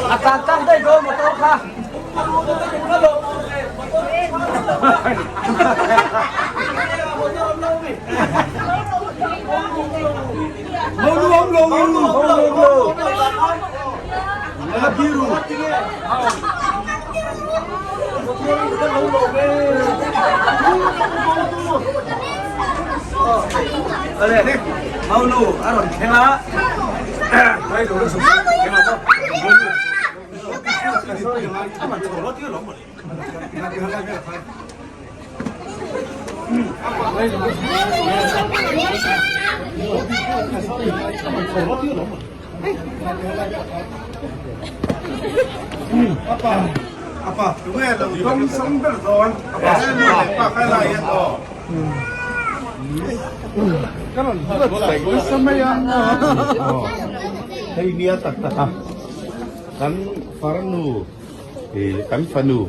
A tlan tlang daih dawn motor kha. Maunu a rawn thleng a. Hei nia tak tak a kan farnu ih kan fanu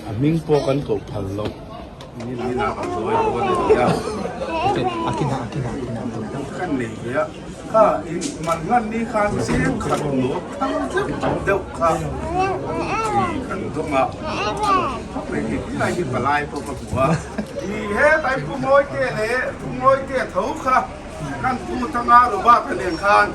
a hming pawh kan koh phal loh kan nei ve a kha in man hlan ni khan cheng khat nuam thang zet deuh kha ih kan dawng a khawp mai hi tilai hi palai pawh ka hmu a ih hetlai pu Mawite leh pu Mawite tho kha kan pu tanga Robert-a nen khan.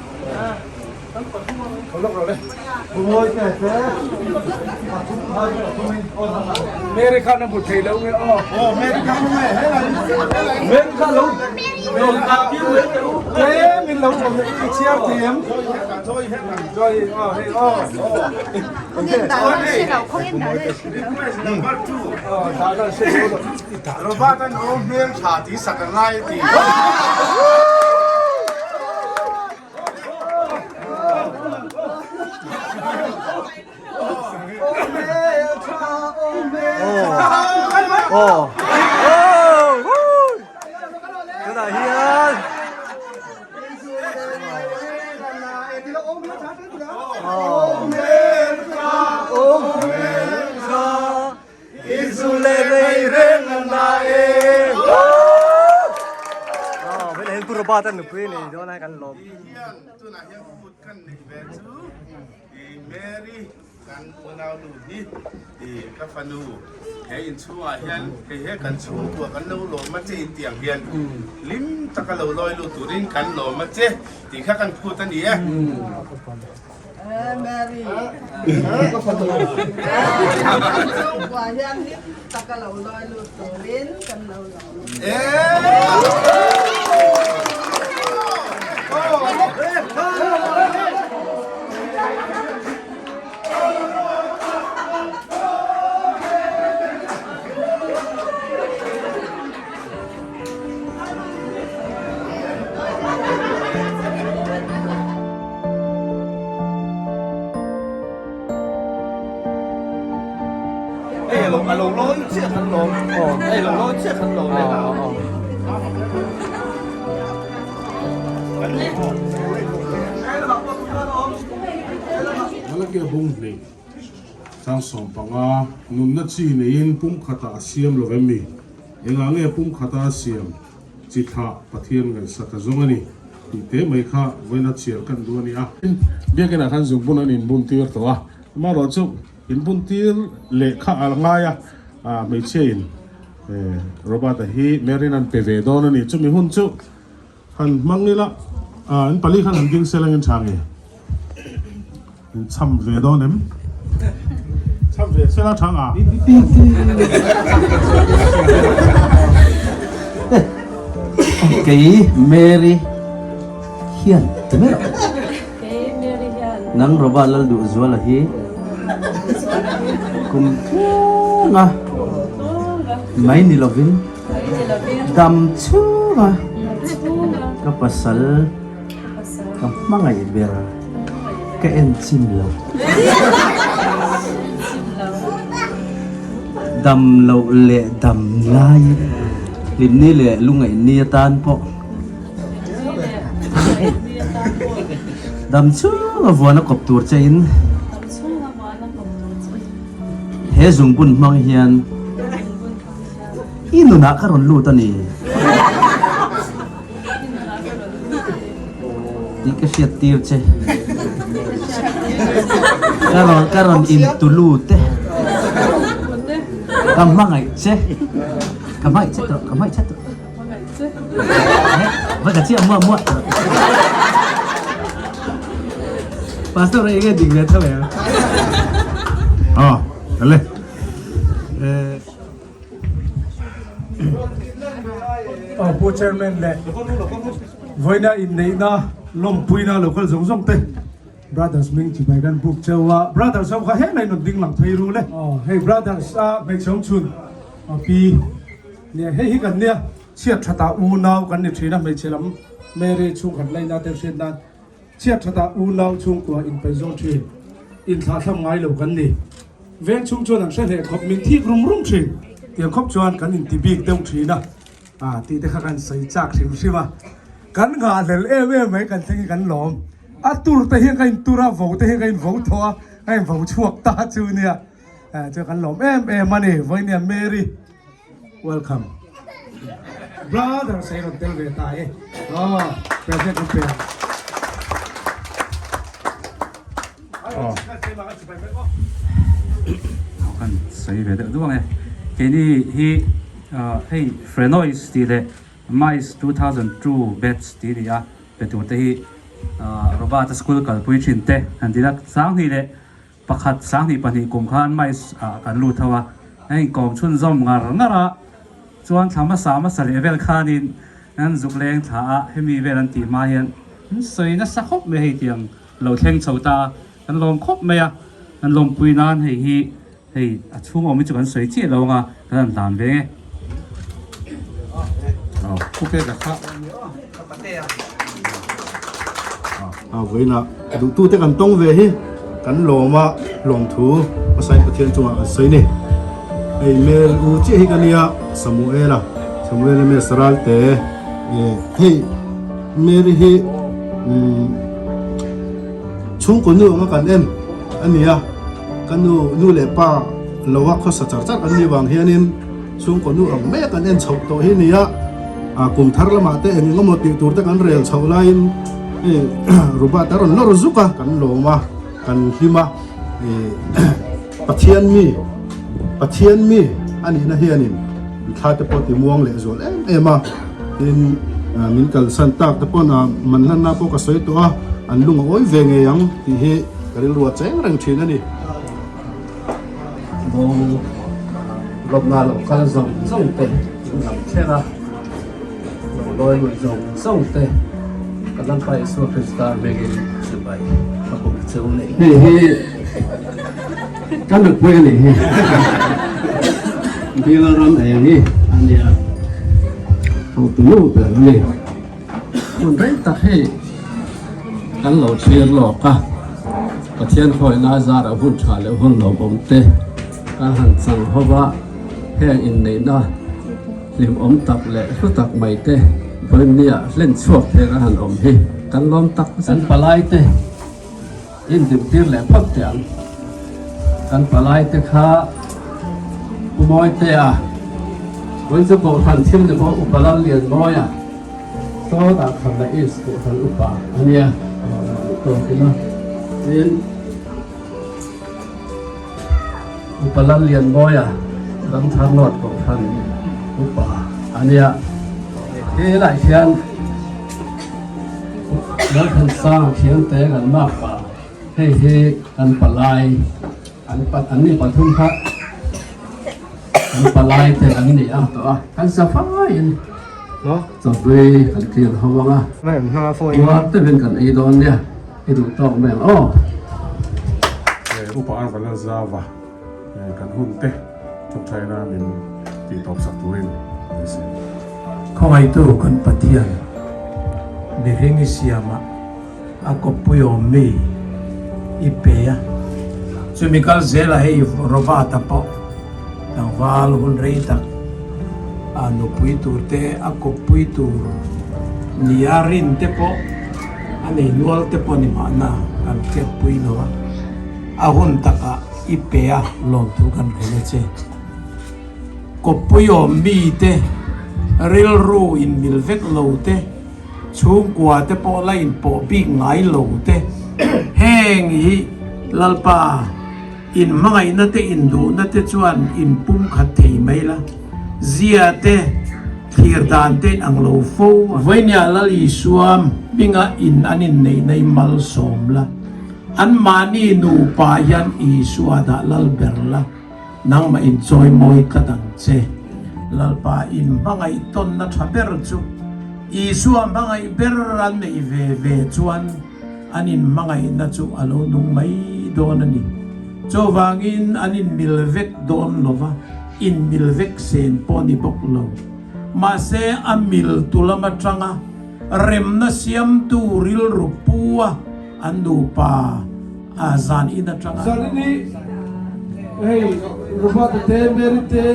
Mary khan a hmu thei lo nge aw. Aw Mary khan nge helai Mary khan lo lo tak tir mai teh u. Tlem in lo awm i chhiar thiam. Joy aw hei aw. Number 2. Aw dah dan se lo. Robert an aw hmel tha ti sak a ngai ti. Aw tunah hian Tunah hian food kan neih ve chu i Mary kan unau nu hi i ka fanu he inchhungah hian hei he kan chhungkua kan lo lawm a che intiang hian hlim taka lo lawi lut turin kan lawm a che tih kha kan phut a ni e. Mary ka fanu chhungkua hian hlim taka lo lawi lut turin kan lo lawm a che. Malakia bung hnih chang 15 nunna chi neiin pumkhatah a siam lo em mi? Engah nge pumkhata a siam? Chi thlah Pathian ngaihsak a zawng a ni tih te mai kha vawiina chhiar kan duh a ni a. Biakinah khan zungbun an inbun tir tawh a, amaherawh chu inbun tir leh kha a ngai a, hmeichhia in Robert-a hi Marian an pe ve dawn a ni. Chumi hun chu han hmang ila, an pali khan han ding sel angin tha nge? In cham ve dawn em? Cham ve sela tha nga. Kei Mary hian ti mai rawh. Kei Mary hian. Nang Robert Lalduhzuala hi kum tluanga mai ni lovin dam chhunga ka pasal Ka hmangaih ber ka en chim lo. Dam loh leh dam lai, hlimni leh lungaihni atan pawh. Dam chhunga vuana kawp tur che in. He zungbun hmang hian i nunah ka rawn lut a ni tih ka hriat tir che. Ka rawn ka rawn in tulu te. Ka hmangaih che. Ka hmangaih che tawh, ka hmangaih che tawh. Vai ka chiah muah muah. Pastor eng nge dik ve tho em? Ah, le. Aw Pu Chairman leh vawiina inneihna lawmpuina local zawng zawng te Brothers hming chibai kan buk cheu a, Brothers ho kha helai rawn ding lang phei ru le. Aw hei Brothers a hmeichhe awm chhun pi Nia hei hi kan nia chhiat thatah unau kan ni thin a hmeichhe lam Mary chhungkhat laina te hriat nan chhiat thatah unau chhungkua inpeih zawng thin inthlahthlam ngai lo kan ni veng chhung chuan an hre hleh khawp min thik rum rum thin tiang khawp chuan kan inti bik deuh thin a ah tih te kha kan sawi chak hrim hrim a kan nghahhlel em em mai kan thleng hi kan lawm a tur te hian ka intur a vo te hian ka invo thaw a ka invo chhuak ta chu nia chu kan lawm em em a ni vawinia Mary. Welcome. Brother sei rawn tel ve ta e. Oh, present kan pe. Oh. Kan sei ve deuh duang e. Keini hi hei Frenois tih leh Mais 2002 batch tih a ni a, pe tur te hi Robert-a school kalpui thin te han ti la 2000 leh Pakhat, 22 kum khan mais ah kan lut ho a, a inkawm chhunzawm ngar ngar a, chuan thla hmasa hmasa leh vel khanin an zuk leng thla a, hemi vel an tih hma hian an sawi nasa khawp mai hei tiang lo thleng chho ta a, kan lawm khawp mai a, kan lawmpui nan hei hi hei a chhung awm hi chu kan sawi chiah lo ang a, kan han hlan ve nge. A vawiinah duhtute kan tawng ve hi kan lawm a lawmthu hmasain Pathian chungah kan sawi ni. Hei Mel u chiah hi ka nia Samuela Samuela Mel Saralte hei Mary hi umm chhungkaw nu anga kan en a ni a ka nu nu leh pa lo a khawsa char char kan nih vang hianin Chhungkaw nu ang mai a kan en chhoh tawh hi nia, kum thar lamah te eng eng emaw tih tur te kan rel chhoh laiin hei Robert a rawn lawr zuk a, kan lawm a, kan hlim a, Pathian mi, Pathian mi a nihna hianin thla te pawh ti muang leh zual em em a, tin min kalsan tak te pawn man hlanna pawh ka sawi tawh a, an lung a awi ve ngei ang tih hi ka rilru a cheng reng thin a ni. Bawng lawmna lo kal zawng zawng te in lam thleng a, lo lawi lui zawng zawng te ka Lalpa Isua Krista hmingin chibai ka bawk cheu nei. Hei hi ka nupui a nih hi. Bial ram eng hi a nia. Hotu nu ber a ni. Hun rei tak hei kan lo thlir lawk a, Pathian hawihna zarah hun tha leh hun lawmawm te kan han chang ho va, heng inneihna hlimawm tak leh hlu tak mai te vawinia hlen chhuak thei kan han awm hi kan lawm tak zet. Kan palai te indimtir leh phawt teh ang. Kan palai te kha Pu Mawitea, Vawiin chu Kohhran thil ni pawh Upa Lallianmawia, Sawtah Khamla East Kohhran Upa a nia, tawk ila. Tin, Upa Lallianmawia, Ramthar North Kohhran Upa a nia. Helaiah hian Lalthansang Thiangte kan mak pah. Hei hi kan palai an an ni pathum kha kan palai te an ni a tawh a kan safaiin chawhlui kan clear ho ang a tuar deuhin kan ei dawn nia i duh tawk mai ang aw. Upa an kan la zau a kan hun te tawngtaina min tih tawp sak turin an si. Khawngaihtu kan Pathian mihring i siamah A kawppui awm mi i pe a. Chumi kal zelah hei Robert-a pawh tlangval. tlangval hun rei tak a nupui tur te a kawppui tur nia rin te pawh a nei nual te pawh ni mahna kan hriatpui lo a, a hun takah i pe a lawmthu kan hrilh a che. Kawppui awm mi te rilru inmil vek lo te. Chhungkua te pawh la inpawh bik ngai lo te, heng hi Lalpa in hmangaihna te induhna te chuan in pumkhat thei mai la, zia te thlir dan te in ang lo fo. Vawinia Lal Isua hminga in an inneihna i malsawm la, anmahni nupa hian Isua dah lal ber la, nangmah inchawi mawi tlat ang che. Lalpa in hmangaih tawnna tha ber chu Isua hmangaih ber an neih ve ve chuan an in hmangaihna chu a lo nung mai dawn a ni. Chuvangin an in mil vek dawn lo va, in mil vek sen pawh ni bawk lo. Mahse a mil tu lam atanga remna siamtu rilru pu a an nupa a zan in atanga. Zan in hi hei Robert te Mary te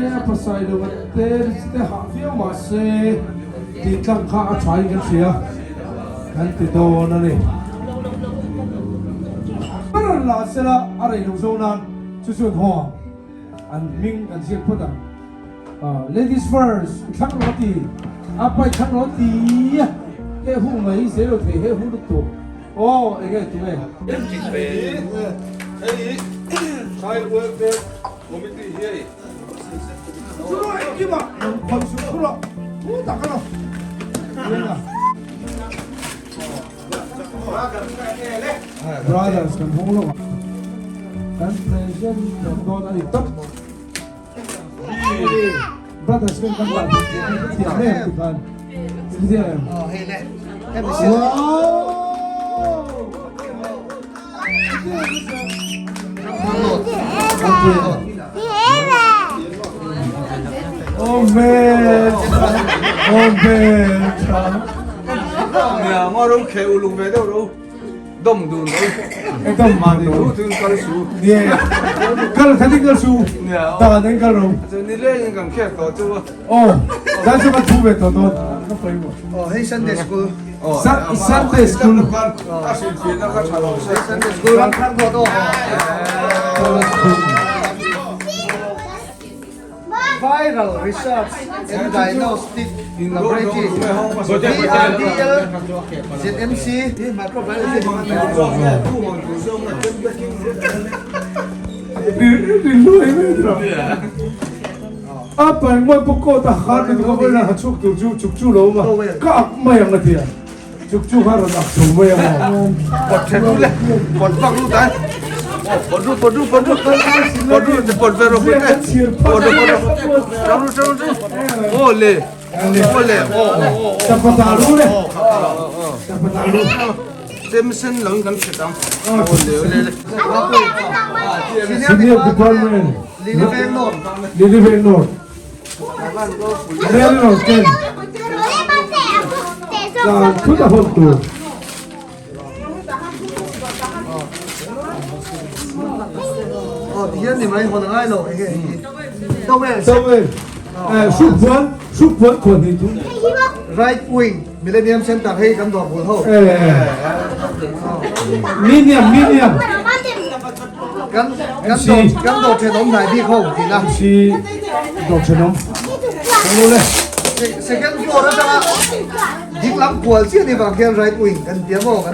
a pasai lo te Richie te hah viau mah se tih tlang kha a tha in kan hria kan ti dawn a ni. Ber la sela a rei lo zo nan chu chuan haw ang an hming kan ziak phawt ang. Ladies first i thlang rawh ti a pa i thlang rawh ti a he hu mai zel lo thei he hu lutuk aw enge tu nge. Hei Child Welfare Committee hi hei. Chu rawh engkim ah khawi suh thu rawh thu tak a lo Brothers kan hawng lawk ah kan present dawn a ni tawp. Brothers kan kan lah thiam em ti khan thiam em Oh hei le Wow Oh man Oh man Nhà ngó rau khều lùng về đâu đâu Dom dun lo. E dom ma ni lo. Tun kal su. Ni. Kal kha ding kal su. Ta ding kal ro. Chu ni le in kan khek to chu. Oh. Dan chu ka thu ve to to. Ka pai mo. Oh hei Sunday school. Oh. Sunday school. Ka sin fi na ka tha lo. Sunday school. Kan khan ko to. Viral Research and Diagnostic Laboratory, VRDL, ZMC, A pai ngawt bawk ko ta khan ni ka vawiin a chhuk tur chu chuk chu lo awm a, ka ak mai ang a ti a, chuk chu kha rawn ak chho mai ang aw. Pawt then ru le, pawt vak ru ta, pawt ru pawt ru pawt ru pawt ru pawt ve ru pawt pawt ru pawt ru tang ru tang ru aw le aw le aw aw aw Chapata ru le chapata ru Jameson lo in kan hret ang aw le le le Senior Department Lily Veng North Mary Rosten Tlan thut a hawn tur. Towel suk puan suk puan khuan hnih thum. Right wing Millennium Center hei kan dawr bul ho. Minium minium. Kan kan dawr kan dawr thenawm hnai bik ho tihna. MC dawr thenawm. Hello le. Second floor atanga ding lam kual chiah ni vang khian right wing kan tia maw kan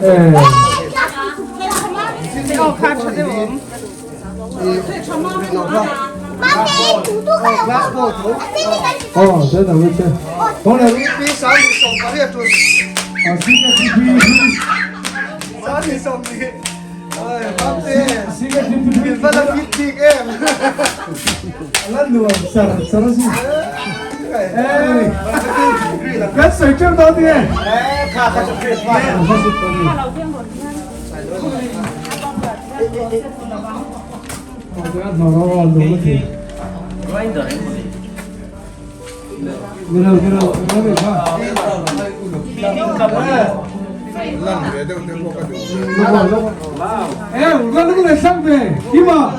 Glass ball tho. Oh, then I will say. Tho le. Pi sang ni sawm pariat tun. Ah, senior TP. Sang ni 20. Min va la fit bik em. La nuam sar sar a si. Kan sawi teuh dawn nge? Kha kha chu Christmas. Ni lo ni lo ni lo kha. Em, con lúc này sang về, khi mà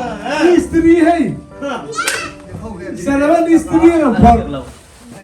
history hay. Saravanan istiri rawn phawrh.